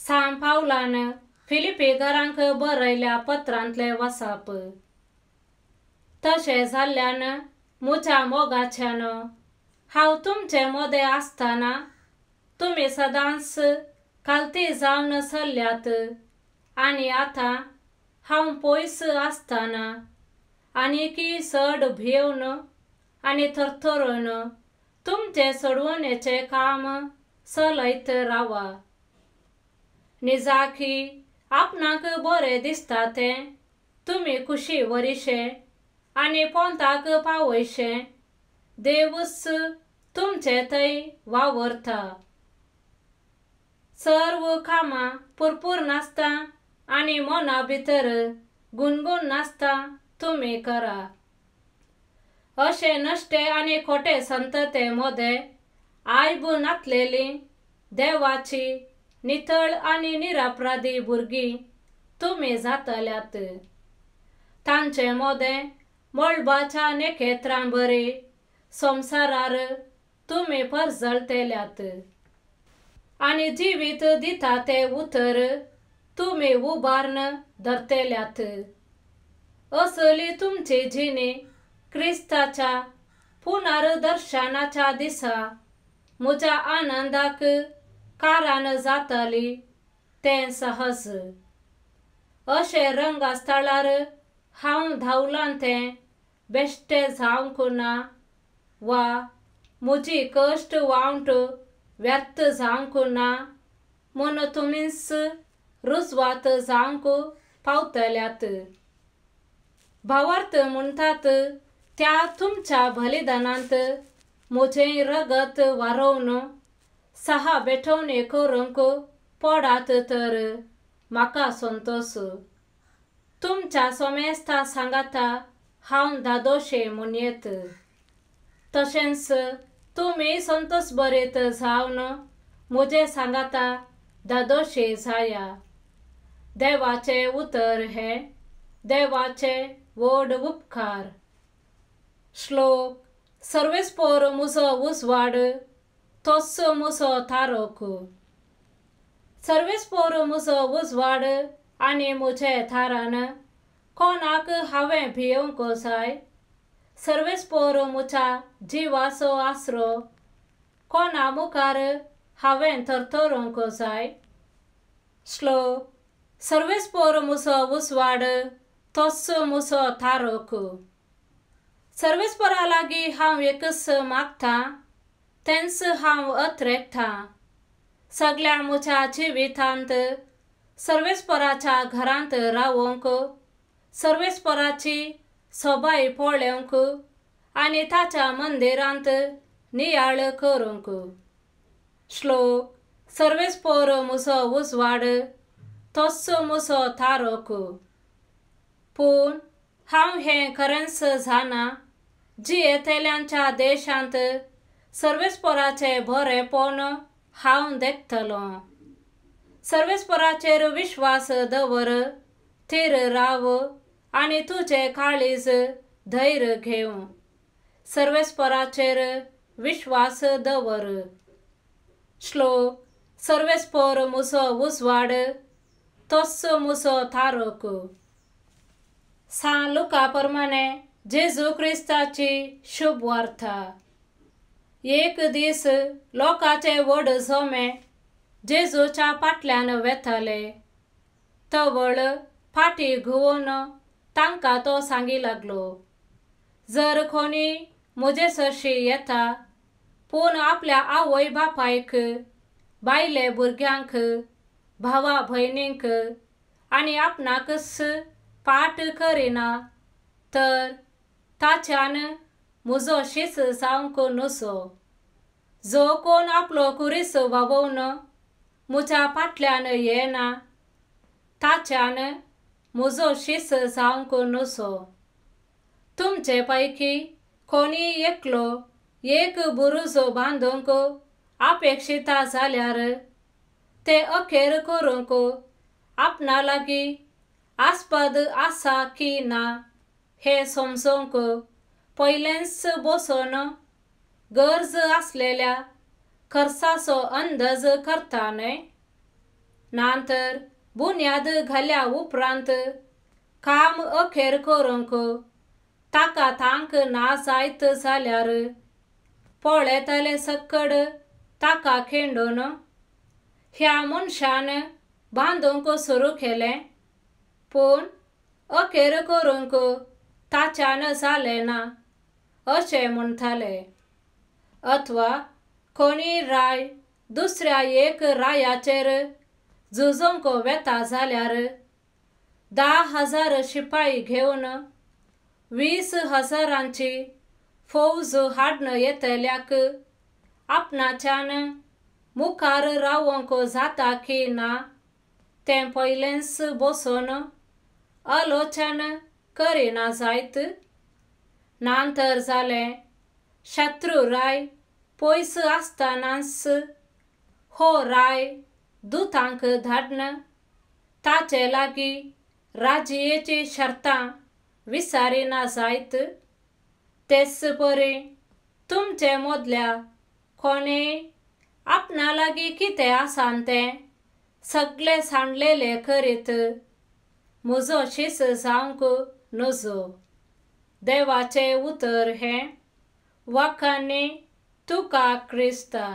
सांत पावलान फिलिपीकारांक बरयल्या पत्रांतले वसाप. तशें जाल्ल्यान म्हज्या मोगाच्यान हांव तुमचे मदें आसतना तुमी सदांच खालती जावन सरल्यात आनी आतां हांव पयस आसतना आनीकय चड भियेवन आनी थरथरून तुमचे सोडवणेचें काम चलयत रावा. निजाकी आपणाक बरें दिसता तें तुमी खुशी वरिशे आनी पोंताक पावयशे देवूच तुमचे थंय वावरता. सर्व कामां पुरपूर नासता आनी मना भितर गुणगुण नासता तुमी करा. अशे नश्टे आनी खोटे संतते मदें आयब नातलेली देवाची नितळ आनी निरपराधी भुरगीं तुमी जातल्यात. तांचे मदें मळबाच्या नखेत्रां बरी संवसारार तुमी परजळटेल्यात आनी जिवीत दिता तें उतर तुमी उबारून धरतल्यात. असली तुमची जिणी क्रिस्ताच्या पुनर्दर्शनाच्या दिसा म्हज्या आनंदाक कारण जातली तें सहज. अशें रंगस्थळार हांव धांवलां तें बेश्टें जावंक ना वा म्हजी कश्ट वावट व्यर्थ जावंक ना म्हूण तुमीच रुजवात जावंक पावतल्यात. भावार्थ म्हणटात त्या तुमच्या बलिदानांत म्हजें रगत वारोवन सहा भेटवणी करूंक पडात तर म्हाका संतोश. तुमच्या सोमेस्ता सांगाता हांव धादोशे म्हणयेत. तशेंच तुमी संतोष बरेत जावन म्हजे सांगाता धादोशे जाया. देवाचें उतर हें देवाचे व्हड उपकार. श्लोक. सर्वेस्पोर म्हजो उजवाड तोच म्हजो थारोक. सर्वेस्पोर म्हजो उजवाड आनी म्हजें थारान कोणाक हांवें भियोवंक जाय. सर्वेस्पोर म्हज्या जिवाचो आसरो कोणा मुखार हांवें थरथरोंक जाय. श्लोक. सर्वेस्पोर म्हजो उजवाड तोच म्हजो थारोक. सर्वेस्पोरा लागीं हांव एकच मागतां तेंच हांव अत्रेकतां. सगल्या म्हज्या जिवितांत सर्वेस्पोराच्या घरांत रावंक, सर्वेस्पोराची सोबाय पळोवंक आनी ताच्या मंदिरांत नियाळ करूंक. श्लोक. सर्वेस्पोर म्हजो उजवाड तोच म्हजो थारोक. पूण हांव हें खरेंच जाणा जियेतल्यांच्या देशांत सर्वेस्पोराचें बरेंपण हांव देखतलों. सर्वेस्पोराचेर विश्वास दवर, थीर राव आनी तुजें काळीज धैर्य घेवं. सर्वेस्पोराचेर विश्वास दवर. श्लोक. सर्वेस्पोर म्हजो उजवाड तोच म्हजो थारोक. सांत लुका प्रमाणे जेजू क्रिस्ताची शुभ वार्ता. एक दीस लोकांचे व्हड जमे जेजूच्या फाटल्यान वेताले. तवळ फाटी घुंवून तांकां तो सांगी लागलो, जर कोणी म्हजे सरशी येता पूण आपल्या आवय बापायक, बायले भुरग्यांक, भावा भयणींक आनी आपणाकच पाठ करिना तर ताच्यान म्हजो शीस जावंक नसो. जो कोण आपलो कुरीस वावोवन म्हज्या फाटल्यान येना ताच्यान म्हजो शीस जावंक नसो. तुमचे पैकी कोणी एकलो एक बुरुज बांदूंक अपेक्षिता जाल्यार ते अखेर करूंक आपणा लागीं आस्पद आसा की ना हें समजूंक पयलेंच बसून गरज आसलेल्या खर्चाचो अंदाज करता न्हय. नातर बुन्याद घाल्या उपरांत काम अखेर करूंक ताका तांक ना जायत जाल्यार पळयतले सक्कड ताका खेंडून ह्या मनशान बांदूंक सुरू केलें, पूण अखेर करूंक ताच्यान जालें ना अशें म्हणटाले. अथवा कोणी राय दुसऱ्या एक रायाचेर झुजूंक वेता जाल्यार 10,000 शिपाई घेवन 20,000 फौज हाडन येतल्याक आपणाच्यान मुखार रावंक जाता की ना तें पयलेंच बसून आलोचन करिना जायत. नातर जालें शत्रू राय पयस आसतनाच हो राय दुतांक धाडन ताचे लागीं राजयेची शर्तां विसारिना जायत. तेच परी तुमचे मदल्या कोणेय आपणा लागीं कितें आसा तें सगळें सांडलेलें करीत म्हजो शीस जावंक नजो. देवाचें उतर हें. वाखाणी तुका क्रिस्ता.